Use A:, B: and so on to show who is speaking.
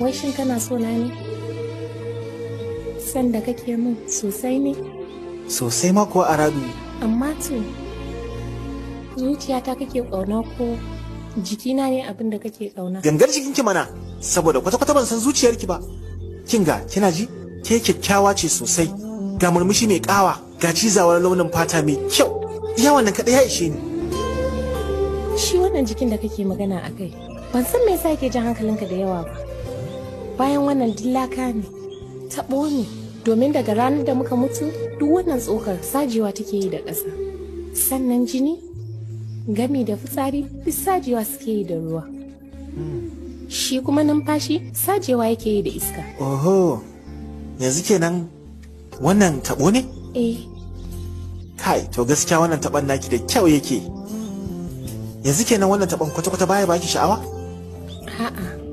A: Wai shin kana so na ne? San da kake min sosai ne?
B: Sosai ma kuwa, Aradu.
A: Amma to, zuciyata kake ƙauna ko jikina ne abin da kake ƙauna?
B: Gangar jikinki mana, saboda kwata-kwata ban san zuciyarki ba. Kinga, kina ji? Ke kyakkyawa ce sosai. Ga murmushi mai ƙawa, ga cizawar launin fata mai kyau. Iya wannan kaɗai ya ishe ni.
A: Shi wannan jikin da kake magana a kai, ban san me yasa yake jan hankalinka da yawa ba. Bayan wannan dillaka ne, taɓo ne, domin daga ranar da muka mutu duk wannan tsokar sajewa take yi da ƙasa. Sannan jini, gami da fitsari duk sajewa suke yi da ruwa. Shi kuma numfashi sajewa yake yi da iska.
B: Oho, yanzu kenan wannan taɓo ne?
A: Eh.
B: Kai, to gaskiya wannan taɓon naki da kyau yake. Yanzu kenan wannan taɓon kwata-kwata baya baki sha'awa?
A: A'a.